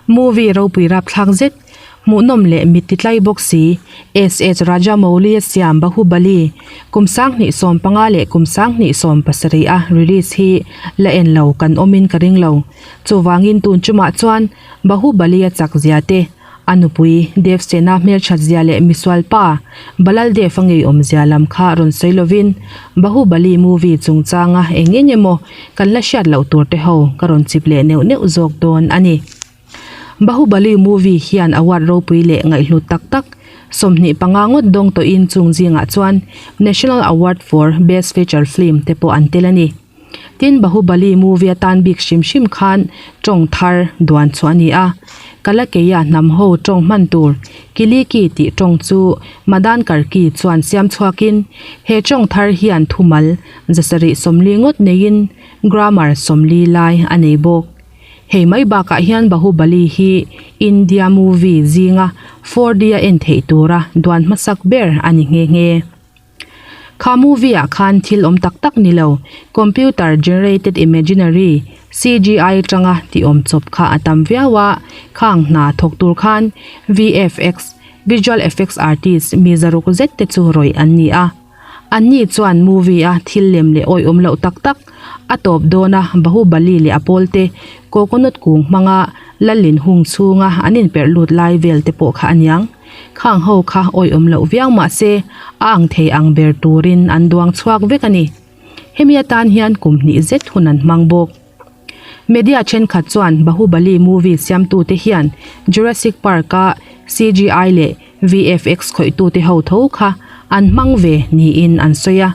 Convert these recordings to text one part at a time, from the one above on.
Movie ropui rapthlak zet, hmuhnawm leh mit titlai bawk si, SH Rajamouli a siam Bahubali, kum 2015 leh kum 2017 a release hi la en lo kan awmin ka ring lo. Chuvangin tun chumah chuan Bahubali a chak zia te, a nupui Devsena hmelthat zia leh misual pa Balal Dev a ngeiawm zia lam kha rawn sawi lovin Bahubali movie chungchanga eng eng emaw kan la hriat loh tur te ho ka rawn chip leh neuh neuh zawk dawn a ni. Bahubali movie hian award ropui leh ngaihhlut tak tak 25 ngawt dawng tawhin chung zingah chuan National Award for Best Feature Film te pawh an tel a ni. Tin, Bahubali movie atan bik hrim hrim khan tawng thar duan chhuah a ni a. Kalakeya hnam ho tawng hman tur Kiliki tih tawng chu Madan Karki chuan siam chhuakin he tawng thar hian thumal 740 ngawt neiin grammar 40 lai a nei bawk. Hei mai bakah hian Bahubali hi India movie zinga 4D a en theih tura duan hmasak ber a ni nghe nghe. Kha movie ah khan thil awm tak tak ni lo, computer generated imaginary, CGI, atanga tih awm chawp kha a tam viau a, khang hna thawk tur khan VFX, visual effects artist, mi zaruk zet te chu rawih an ni a. Anni chuan movie a thil lem leh awih awm loh tak tak a tawp dawn a, Bahubali leh a pawl te coconut kung hmanga lalin hung chhunga an inperh lut lai vel te pawh kha aniang. Khang ho kha awih awm loh viau mah se a ang thei ang ber turin an duang chhuak vek a ni. Hemi atan hian kum hnih zet hun an hmang bawk. Media thenkhat chuan Bahubali movie siamtute hian Jurassic Park-a CGI leh VFX khawihtute ho tho kha an hmang ve niin an sawi a.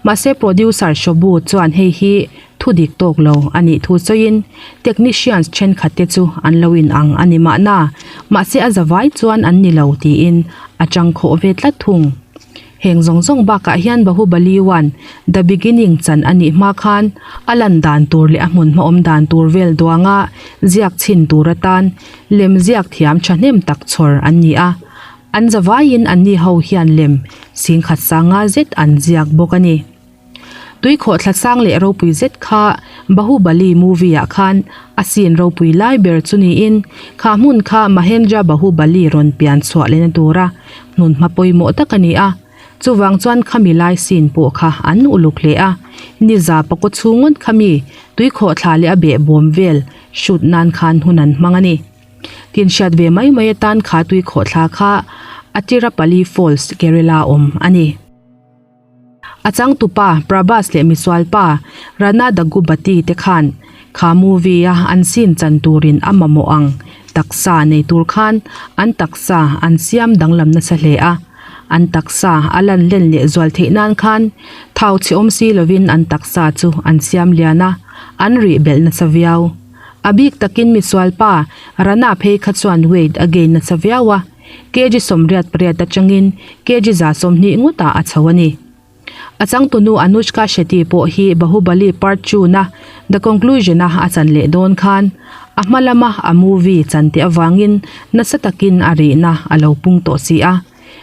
Mahse producer Shobu chuan hei hi Thu dik tawk lo a nih thu sawiin technicians thenkhat te chu an lo in ang a ni mahna, mahse a zavai chuan an ni lo tiin a chang khawh ve tlat thung. Heng zawng zawng bakah hian Bahubali one, The Beginning chan a nih hma khan a lan dan tur leh a hmun hmaawm dan tur vel duanga ziak chhin tur atan lem ziak thiam thahnem tak chhawr an ni a, an zavaiin anni ho hian lem singkhat sanga zet an ziak bawk a ni. Tui khawhthla sang leh ropui zet kha Bahubali movie ah khan a scene ropui lai ber chu niin kha hmun kha Mahendra Bahubali rawn pian chhuah lehna tura hnun hma pawimawh tak a ni a. Chuvang chuan khami lai scene pawh kha an uluk hle a. Ni za pakaw chhung ngawt khami tui khawhthla leh a behbawm vel shoot nan khan hun an hmang a ni. Tin hriat ve mai mai atan kha tui khawhthla kha Atirapalli Falls, Kerala awm a ni. A changtupa Prabhas leh misualpa Rana Daggubati te khan kha movie a an scene chan turin a mamawh ang taksa nei tur khan an taksa an siam danglam nasa hle a, an taksa a lan len leh zual theih nan khan thau chhe awm si lovin an taksa chu an siam lian a, an rih belh nasa viau. A bik takin misualpa Rana phei kha chuan weight a gain nasa viau a. Kg 88 atangin kg 120 ngawtah a chho a ni. A changtunu Anushka Shetty pawh hi Bahubali Part 2 na The Conclusion a a chan leh dawn khan a hma lama a movie chan teh avangin nasa takin a rihna a lo pung tawh si a.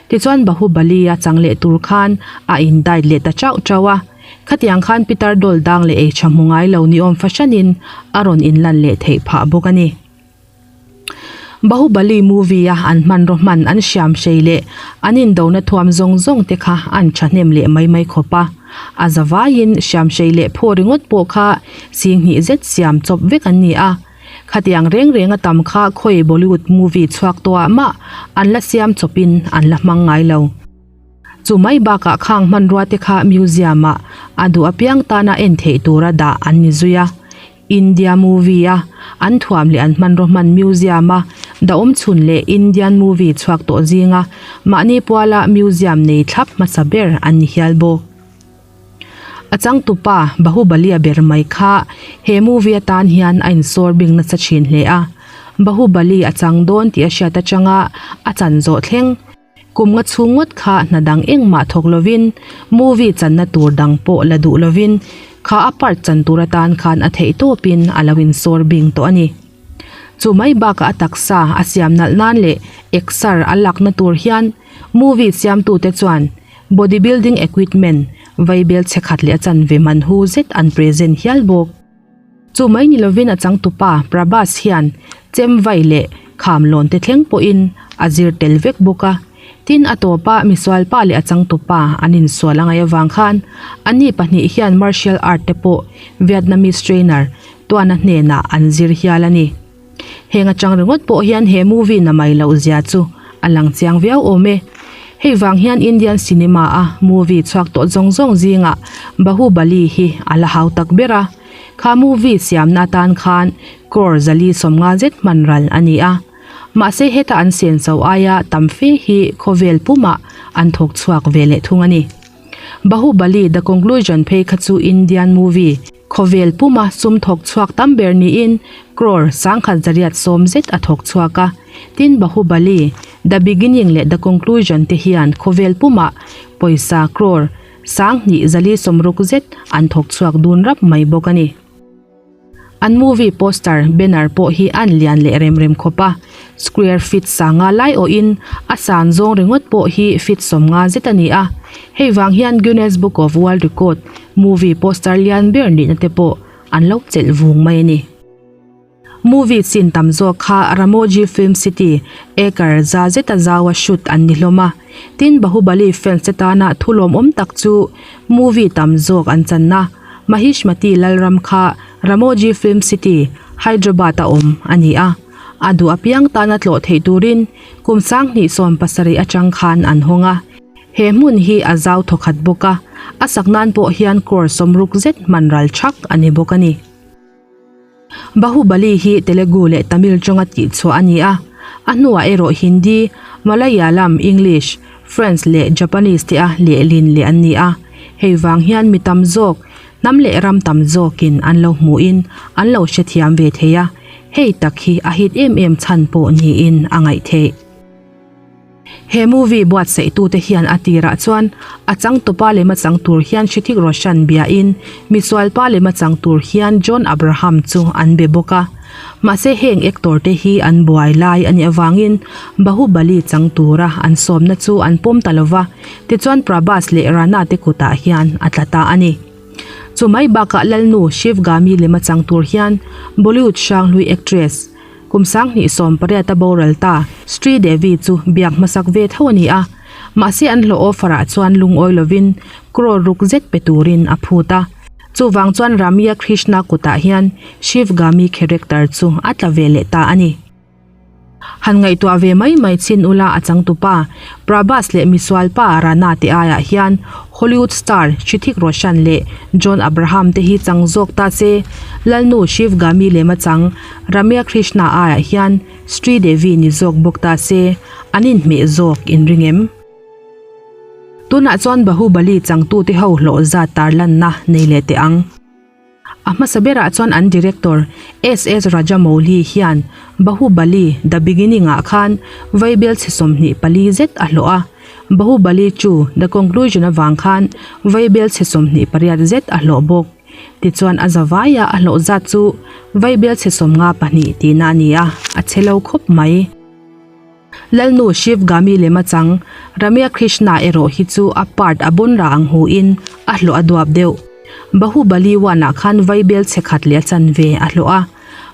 Tichuan Bahubali a chang leh tur khan a in diet leh ta chauh chauh a. Khatiang khan Peter Doll dang leh ei tha hmu ngai lo ni awm fahranin a rawn inlan leh theih phah bawk a ni. Bahubali movie a an hmanraw hman an hriam hrei leh an indona thuam zawng zawng te kha an thahnem leh mai mai khawp a. A zavaiin hriam hrei leh phaw ringawt pawh kha singhnih zet siam chawp vek an ni a. Khatiang reng reng a tam kha khawi Bollywood movie chhuak tawhah mah an la siam chawpin an la hmang ngai lo. Chu mai bakah khang hmanrua te kha museum ah a duh apiang tana en theih tura dah an ni zui a. India movie a an thuam leh an hmanraw hman museum a dahawm chhun leh Indian movie chhuak tawh zinga mahni puala museum nei thlap hmasa ber an ni hial bawk. A changtupa Bahubali a ber mai kha he movie atan hian a insawr bing nasa thin hle a, Bahubali a chang dawn tih a hriat atanga a chan zawh thleng. Kum nga chhung ngawt kha hna dang engmah thawk lovin movie channa tur dang pawh la duh lovin kha a part chan tur atan khan a theih tawpin a lo insawr bing tawh a ni. Chu mai bakah a taksa a siam nalh nan leh exer a lakna tur hian movie siamtute chuan body building equipment vaibel chhe khat leh a chanve man hu zet an present hial bawk. Chu mai ni lovin a changtupa Prabhas hian chem vai leh kham lawn te thleng pawhin a zir tel vek bawk a. Tin, a tawpa misualpa leh a changtupa an insual a ngaih avang khan anni pahnih hian martial art te pawh Vietnamese trainer Tuana hnenah an zir hial a ni. Heng atang ringawt pawh hian he movie na mai loh zia chu a lang chiang viau awm e. Hei vang hian Indian cinema a movie chhuak tawh zawng zawng zingah Bahubali hi a la hau tak ber a. Kha movie siamna atan khan crore zali sawmnga zet hman ral a ni a. Mahse heta an senso aia tam fe hi khawvel pumah an thawk chhuak ve leh thung a ni. Bahubali The Conclusion phei kha chu Indian movie khawvel puma sum thawk chhuak tam ber niin crore sangkhat zariat sawm zet a thawk chhuak a. Tin Bahubali The Beginning leh The Conclusion te hian khawvel pumah pawisa crore sanghnih zali sawmruk zet an thawk chhuak dun rap mai bawk a ni. An movie poster, banner pawh hi an lian leh rem rem khawp a, square feet sanga lai awhin a san zawng ringawt pawh hi feet sawmnga zet a ni a, hei vang hian Guinness Book of World Record movie poster lian ber nihna te pawh an lo chelh vung mai a ni. Movie chin tam zawk kha Ramoji Film City acre za zeta zaua shoot an ni hlawm a, tin Bahubali fans te tana thu lawmawm tak chu movie tam zawk an channa Mahishmati Lalram kha Ramoji Film City, Hyderabad-a awm a ni a. A duh apiang tana tlawh theih turin kum 2017 atang khan an hawng a. He hmun hi a zau thawkhat bawk a, a sak nan pawh hian crore sawmruk zet hman ral thak a ni bawk a ni. Bahubali hi Telugu leh Tamil tawnga tihchhuah a ni a, a hnuah erawh Hindi, Malayalam, English, French leh Japanese te a lehlin leh an ni a. Hei vang hian mi tam zawk, hnam leh ram tam zawkin an lo hmuhin an lo hrethiam ve thei a, hei tak hi a hit em em chhan pawh niin a ngaih theih. He movie buatsaih tute hian a tirah chuan a changtupa lema chang tur hian Hrithik Roshan biain misualpa lema chang tur hian John Abraham chu an be bawk a. Mahse heng actor te hi an buai lai a nih avangin Bahubali chang tura an sawmna chu an pawm ta lova, tichuan Prabhas leh Rana te kutah hian a tla ta a ni. Chu mai bakah Lalnu Shivgami lema chang tur hian Bollywood hranghlui actress, Kum 2018 a boral ta, Sri Devi chu biak hmasak ve tho a ni a. Mahse an hlawh offer ah chuan lungawi lovin crore ruk zet pe turin a phut a. Chuvang chuan Ramya Krishna kutah hian Shiv Gami character chu a tla ve leh ta a ni. Han ngaihtuah ve mai mai chin ula a changtupa Prabhas leh misualpa Rana te aiah hian Hollywood star Hrithik Roshan leh John Abraham te hi chang zawk ta se, Lalnu Shiv Gami lema chang Ramya Krishna aiah hian Sri Devi ni zawk bawk ta se, an inhmeh zawk in ring em? Tunah chuan Bahubali changtute ho hlawh zat tarlanna nei leh teh ang. A hmasa berah chuan an director SS Rajamouli hian Bahubali, The Beginning ah khan vaibel chhe 24 zet a hlawh a, Bahubali 2, The Conclusion avang khan vaibel chhe 28 zet a hlawh bawk. Tichuan a zavaia a hlawh zat chu vaibel chhe 52 tihna a ni a, a chhe lo khawp mai. Lalnu Shiv Gami lema chang Ramya Krishna erawh hi chu a part a bawn ra ang hu in a hlawh a duap deuh. Bahubali one ah khan vaibel chhe khat leh a chanve a hlawh a,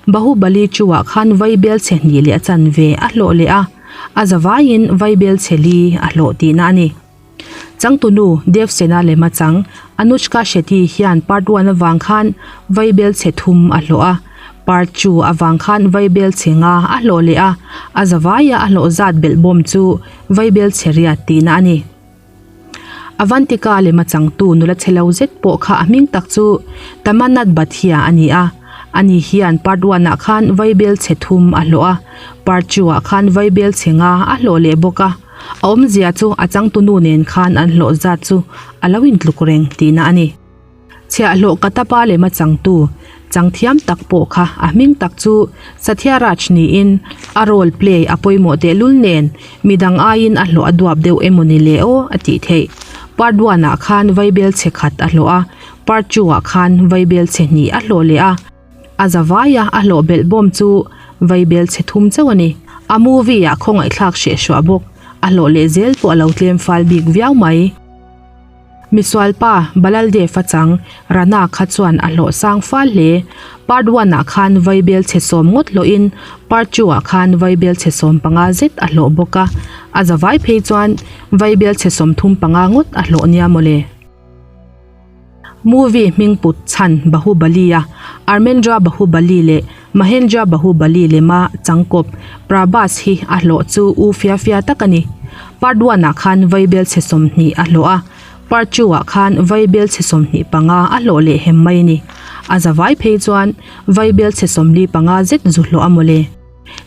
Bahubali two ah khan vaibel chhe hnih leh a chanve a hlawh leh a, a zavaiin vaibel chhe li a hlawh tihna a ni. Changtunu Devsena lema chang Anushka Shetty hian part one avang khan vaibel chhe thum a hlawh a, part two avang khan vaibel chhe nga a hlawh leh a, a zavaia a hlawh zat belh bawm chu vaibel chhe riat tihna a ni. Avantika lema changtu nula chhe lo zet pawh kha a hming tak chu Tamannath Bhatia a ni a, ani hian part one ah khan vaibel chhe thum a hlawh a, part two ah khan vaibel chhe nga a hlawh leh bawk a. A awmzia chu a changtunu nen khan an hlawh zat chu a lo intluk reng tihna a ni. Chhiahhlawh Katapa lema changtu changthiam tak pawh kha a hming tak chu Sathyaraj niin a role play a pawimawh tehlul nen midang aiin a hlawh a duap deuh emaw ni le aw a tih theih. Part one ah khan vaibel chhe khat a hlawh a, part two ah khan vaibel chhe hnih a hlawh leh a. A zavaia a hlawh belh bawm chu vaibel chhe thum chauh a ni. A movie ah khawngaihthlak hreh hruah bawk. A hlawh leh zel pawh a lo tlem fal bik viau mai. Misualpa Balaldev a chang Rana kha chuan a hlawh sang fal hle. Part one ah khan vaibel chhe sawm ngawt hlawhin part two ah khan vaibel chhe 15 zet a hlawh bawk a, a zavai phei chuan vaibel chhe 35 ngawt a hlawh nia mawle. Movie hming put chhan Bahubali a Armendra Bahubali leh Mahendra Bahubali lema changkawp Prabhas hi a hlawh chu u fia fia tak a ni. Part one ah khan vaibel chhe 20 a hlawh a, Part two ah khan vaibel chhe 25 a hlawh leh hem mai a ni. A zavai phei chuan vaibel chhe 45 zet zu hlawh a mawle.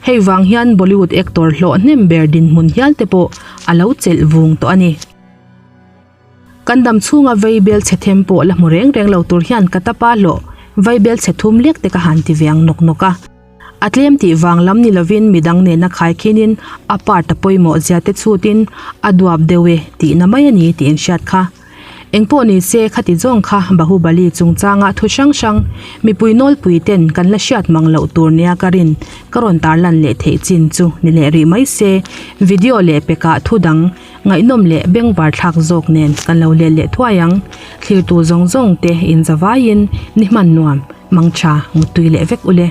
Hei vang hian Bollywood actor hlawh hnem ber dinhmun hial te pawh a lo chelh vung tawh a ni. Kan dam chhunga vaibel chhe them pawh la hmu reng reng lo tur hian ka tapa hlawh vaibel chhe thum lek te ka han ti ve ang nawk nawk a. A tlem tih vang lam ni lovin midang nena khaikhinin a part a pawimawh zia te chhutin a duap deuh e tihna mai a ni tih in hriat kha. Engpawh ni se khati zawng kha Bahubali chungchanga thu hrang hrang mipui nawlpui ten kan la hriat mang loh tur nia ka rin ka rawn tarlan leh theih chin chu ni leh rih mai se video leh pekah thu dang Ngaihnawm leh bengvar thlak zawk nen kan lo let leh thuai ang. Thlirtu zawng zawng te in zavaiin ni hman nuam, mangtha, muttui leh vek ule.